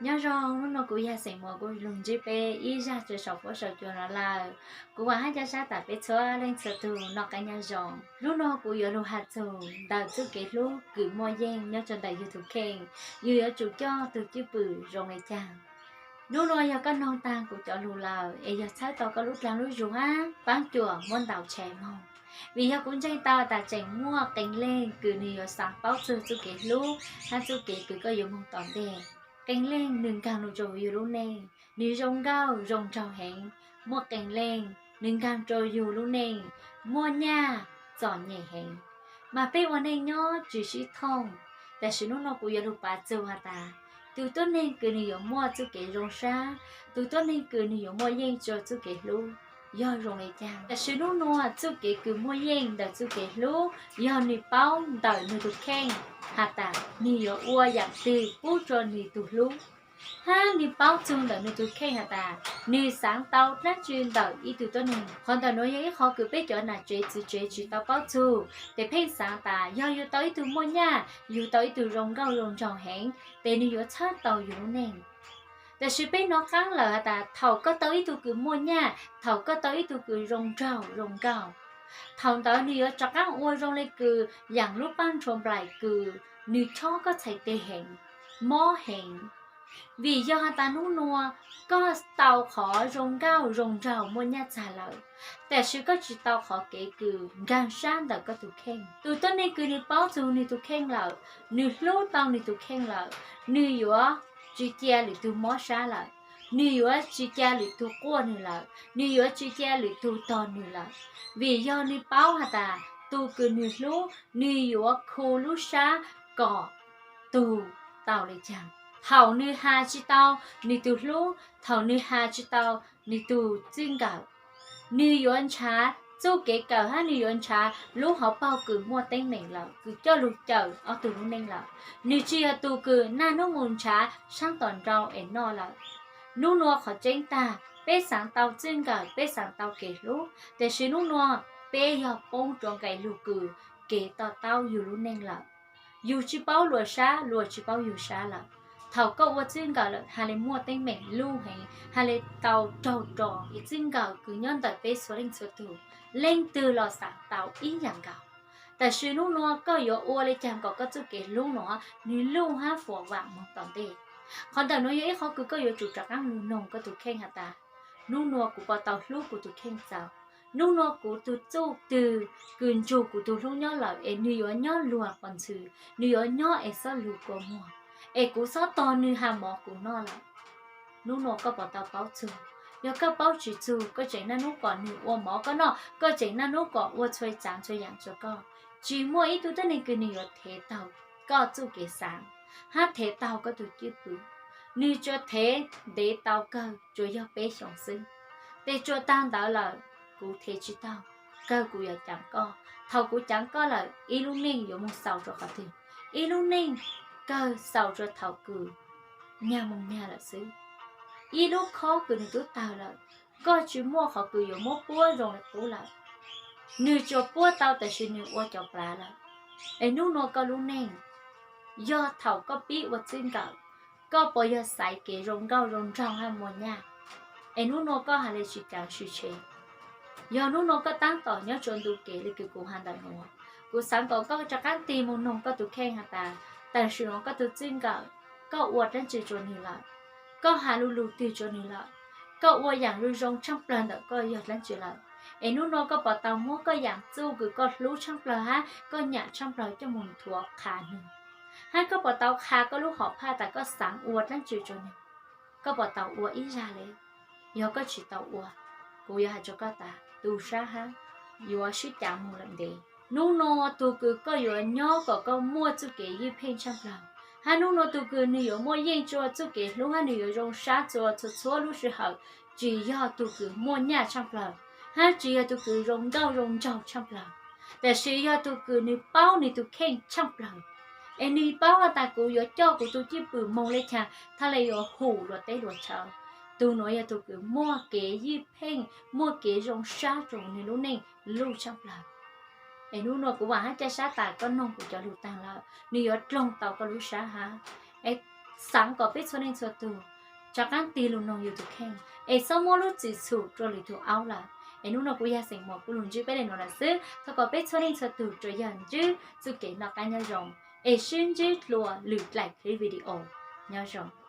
Nyob zoo, hnub no kuv yog xeem muas kuv lug ntsib peb ib zag rua saum fuab saum cua no lawm. Kuv vaam hab ca sab tas peb txhua leej txhua tug noj qab nyob zoo. Hnub no kuv yuav lug has txug ntawm txuj kev hlub kws muaj yeej nyob rua ntawm yug tug kheej, yug yuav tsum coj tug cwj pwm zoo le caag. Hnub no yog koj noog taag kuv cov lug lawm es yog txhawb tau koj lub dlaag lub zug hab paab cuam muab ntaus tshee moog. Vim yog kuv ntseeg tau tas tseem muaj qee leej kws nwg yuav xaav paub txug txuj kev hlub hab txuj kev kws koj yuav moog tom ntej. Qee leej nwg nkaag lug rua yug lub neej, nwg zoo nkauj zoo nraug heev. Muaj qee leej nwg nkaag rua yug lub neej, muaj nyaj txom nyem heev. Mas peb ua neej nyob tsi sib thooj, tam sim hnub no kuv yuav lug pav txug has tas, tug tuab neeg kws nwg yuav muaj txuj kev zoo sab, tug tuab neeg kws nwg yuav muaj yeej rua txuj kev hlub, yog zoo le caag. Tam sim hnub nua txuj kev kws muaj yeej ntawm txuj kev hlub yog nwg paub ntawm nwg tug kheej has tas nwg yuav ua yaam twg pub rua nwg tug hlub, hab nwg paub txug ntawm nwg tug kheej has tas nwg xaav tau dlaab tsi ntawm ib tug tuab neeg. Qhov ntawm nuav yog ib qhov kws peb cov nam tsev txiv tsev tsi tau paub txug, tes pheej xaav tas yog yug tau ib tug muaj nyaj, yug tau ib tug zoo nkauj zoo nraug heev, tes nwg yuav txhawb tau yug lub neej. Tam sim peb nov qaab lawm has tas thaum koj tau ib tug kws muaj nyaj, thaum koj tau ib tug kws zoo nraug zoo nkauj, thaum ntawd nwg yuav rov qaab ua zoo le kws yaam lub paaj nrhuav nplaim kws nwg chob koj txhais teg heev, mob heev. Vim yog has tas hnub nua koj tau qhov zoo nkauj zoo nraug muaj nyaj txag lawm, tam sim koj tsi tau qhov kev kws nkaag sab ntawm koj tug kheej. Tug tuab neeg kws nwg paub txug nwg tug kheej lawm, nwg hlub tau nwg tug kheej lawm, nwg yuav tsi ca lwm tug mob sab lawm, nwg yuav tsi ca lwm tug quaj nwg lawm, nwg yuav tsi ca lwm tug tog nwg lawm. Vim yog nwg paub has tas tug kws nwg hlub, nwg yuav khu lub sab kom tug tau le caag. Thaum nwg has tsi tau nwg tug hlub, thaum nwg has tsi tau nwg tug txij nkawm, nwg yuav nrhav txuj kev kawm hab nwg yuav nrhav lub hauv paug kws muaj teeb meem lawm kws coj lug cawm ob tug lub neej lawm. Nwg tsi yog tug kws naj nub moog nrhav tshaab tom nrau es noj lawm. Hnub nua qhov tseeb tag, peb xaav tau txij nkawm, peb xaav tau kev hlub, tam sim hnub nua peb yog poob rua nqe lug kws kev to taub yug lub neej lawm. Yug tsi paub luas sab, luas tsi paub yug sab lawm. Thaum koj ua txij nkawm lawm has le muaj teeb meem luj heev, has le tau raug ros. Txij nkawm kws nyob ntawm peb txhua leej txhua tug, leej twg los xaav tau ib yaam nkaus. Tam sim hnub nua koj yuav ua le caag kom koj txuj kev hlub nua nwg luj hab fuam vaam moog tom ntej. Qhov ntawm nuav yog ib qhov kws koj yuav tsum rov qaab lug noog koj tug kheej has tas, hnub nua kuv puas tau hlub kuv tug kheej txaus? Hnub nua kuv tug txuj twg kws nrug kuv tug hlub nyob lawm es nwg yuav nyob luag quas ntxhw, nwg yuav nyob es xob lug kua muag, es kuv xob tog nwg has mov kuv noj lawm? Hnub nua koj puas tau paub txug? Yog koj paub tsi txug, koj tseem naj nub kom nwg ua mov koj noj, koj tseem naj nub kom ua txhua tsaav txhua yaam rua koj. Tsi muaj ib tug tuab neeg kws nwg yuav thev taug koj txuj kev xaav hab thev taug koj tug cwj pwm. Nwg tsuas thev ntev tau kawg tsuas yog peb xyoos xwb. Tes tsuas taag ntawd lawm, kuv thev tsi taug, kawg kuv yuav caav koj. Thaum kuv caav koj lawm, ib lub neej yuav moog xaus rua qhov twg? Ib lub neej kawg xaus rua thaum kws nyag moog nyag lawm xwb. Ib lub khob kws nwg tub tawg lawm, koj tsi muaj qhov kws yuav muab puab zoo le qub lawm. Nwg tsuas puab tau tam sim nwg ua cov plav lawm. Es hnub nua koj lub neej, yog thaum koj pib ua txij nkawm, koj puas yog xaiv kev zoo nkauj zoo nraug hab muaj nyaj? Es hnub nua koj has le tsi caav tsi tshev? Yog hnub nua koj taab tom nyob tsua ntu kev le kws kuv has ntawm nuav, kuv xaav kom koj rov qaab tig moog noog koj tug kheej has tas, tam sim nuav koj tug txij nkawm, koj ua dlaab tsi rua nwg lawm? Koj has lu lug twg rua nwg lawm? Koj ua yaam zoo tshaaj plawg ntawm koj yog dlaab tsi lawm? Es hnub nua koj puas tau muab koj yaam txuj kws koj hlub tshaaj plawg hab koj nyam tshaaj plawg coj moog thuav qha nwg? Hab koj puas tau qha koj lub hom phaj tas koj xaav ua dlaab tsi rua nwg? Koj puas tau ua ib zag le? Yog koj tsi tau ua, kuv yuav has rua koj tas tu sab hab yuav sib caav moog lawm ntev. Hnub nua tug kws koj yuav nyob kom koj muaj txuj kev ywj pheej tshaaj plawg, hab hnub nua tug kws nwg yuav muaj yeej rua txuj kev hlub hab nwg yuav zoo sab txua txhua txhua lub sij hawm, tsi yog tug kws muaj nyaj tshaaj plawg, hab tsi yog tug kws zoo nkauj zoo nraug tshaaj plawg, tam sis yog tug kws nwg paub nwg tug kheej tshaaj plawg. Es nwg paub has tas kuv yuav coj kuv tug cwj pwm moog le caag thaaj le yuav hum luas teb luas chaw. Tug nuav yog tug kws muaj kev ywj pheej, muaj kev zoo sab rua nwg lub neej luj tshaaj plawg. Es hnub nua kuv vaam hab ca sab tas koj noog kuv cov lug taag lawm, nwg yuav dloog tau koj lub sab hab. Es Xaav kom peb txhua leej txhua tug rov qaab tig lug noog yug tug kheej, es xob muab lub txim txhum rua lwm tug aub lawm. Es nub nua kuv yog Xeem Muas kuv lug ntsib peb le nuav lawm xwb. Thov kom peb txhua leej txhua tug tsuas yog ntsib txuj kev noj qaab nyob zoo, es sib ntsib dlua lwm dlaim clip video. Nyob zoo.